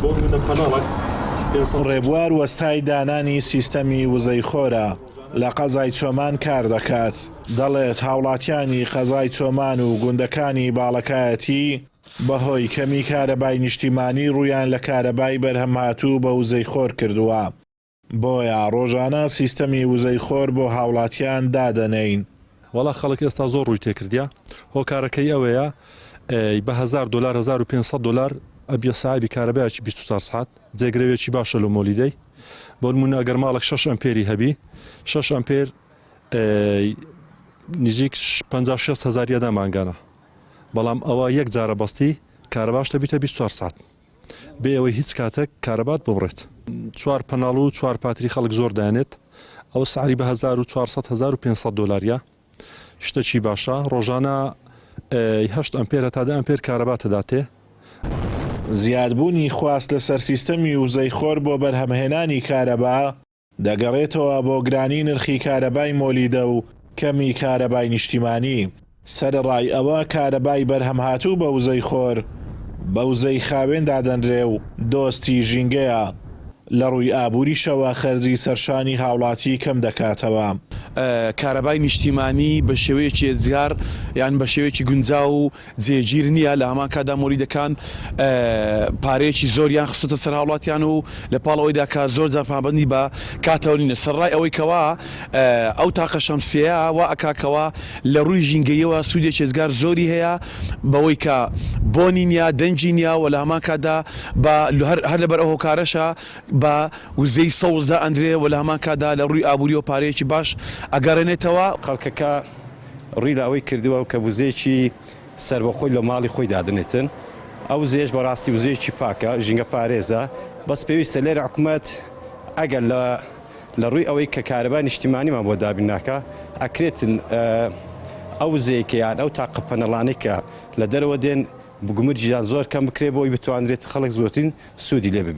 بۆ نمونە پەناڵەک 500. ڕێبوار وەستای دانانی سیستەمی وزەی خۆرە، لە قەزای چۆمان کار دەکات، دەڵێت هاوڵاتیانی قەزای چۆمان و گوندەکانی باڵەکایەتی بەهۆی کەمی کارەبای نیشتیمانی ڕوویان لە کارەبای بەرهەمهاتوو بە وزەی خۆر کردووە، بۆیە ڕۆژانە سیستەمی وزەی خۆر بۆ هاوڵاتیان دادەنێین. وەڵا خەڵک ئێستا زۆر ڕووی تێکردیە هۆکارەکەی ئەوەیە بە هەزار دۆلار 1500 دۆلار ئەبیە ساحێبی کارەبایەکی 24 سەعات جێگرەوێکی باشە لۆ مۆلیدەی بۆ نمونە ئەگەر ماڵێک 6 ئەمپێری هەبی 6 ئەمپێر نزیک 50 60 هەزار یەدا مانگانە بەڵام ئەوە یەک جارە بەستی کارەباش دەبیتە 24 سەعات بێ ئەوەی هیچ کاتێک کارەبات ببڕێت. چوار پەناڵ و چوار پاتری خەڵک زۆر دایانێت ئەوە سعری بە 1400 1500 دۆلاریە شتەکی باشە ڕۆژانە هەشت ئەمپێر هەتا دە ئەمپێر کارەبا تەداتێ. زیادبوونی خواست لەسەر سیستەمی وزەی خۆر بۆ بەرهەمهێنانی کارەبا، دەگەڕێتەوە بۆ گرانی نرخی کارەبای مۆلیدە و کەمی کارەبای نیشتیمانی، سەرەڕای ئەوە کارەبای بەرهەمهاتوو بە وزەی خۆر بە وزەی خاوێن دادەنرێ و دۆستی ژینگەیە، لە ڕووی ئابووریشەوە خەرجی سەرشانی هاوڵاتی کەم دەکاتەوە. کارەبای نیشتیمانی بە شێوەیەکی ئێجگار یان بە شێوەیەکی گونجاو و جێگیر نییە، لە هەمان کاتدا مۆلیدەکان پارەیەکی زۆریان خستۆتە سەر هاوڵاتیان و لە پاڵ ئەوەیدا کە زۆر جار پابەندی بە کاتەوە نینە، سەرەڕای ئەوەی کەوا ئەو تاقە شەمسیەیە وا ئەکا کەوا لە ڕووی ژینگەییەوە سوودێکی ئێجگار زۆری هەیە بەوەی کە بۆنی نییە، دەنگی نییە و لە هەمان کاتدا بە هەر لەبەر ئەو هۆکارەشە بە وزەی سەوز دائەندرێ و لە هەمان کاتدا لە ڕووی ئابووریەوە پارەیەکی باش ئەگەڕێنێتەوە. خەڵکەکە ڕووی لە ئەوەی کردووە کە وزەیەکی سەربەخۆی لە ماڵی خۆی دادەنێتن، ئەو وزەیەش بەڕاستی وزەیەکی پاکە، ژینگە پارێزە، بەس پێویستە لێرە حکومەت ئەگەر لە لە ڕووی ئەوەی کە کارەبای نیشتیمانیمان بۆ دابین ناکا، ئەکرێتن ئەو وزەیە کە یان ئەو تاقە پەنەڵانەی کە لە دەرەوە دێن گومرگیان زۆر کەم بکرێت بۆ ئەوی بتوانرێت خەڵک زۆرترین سوودی لێ ببینێت.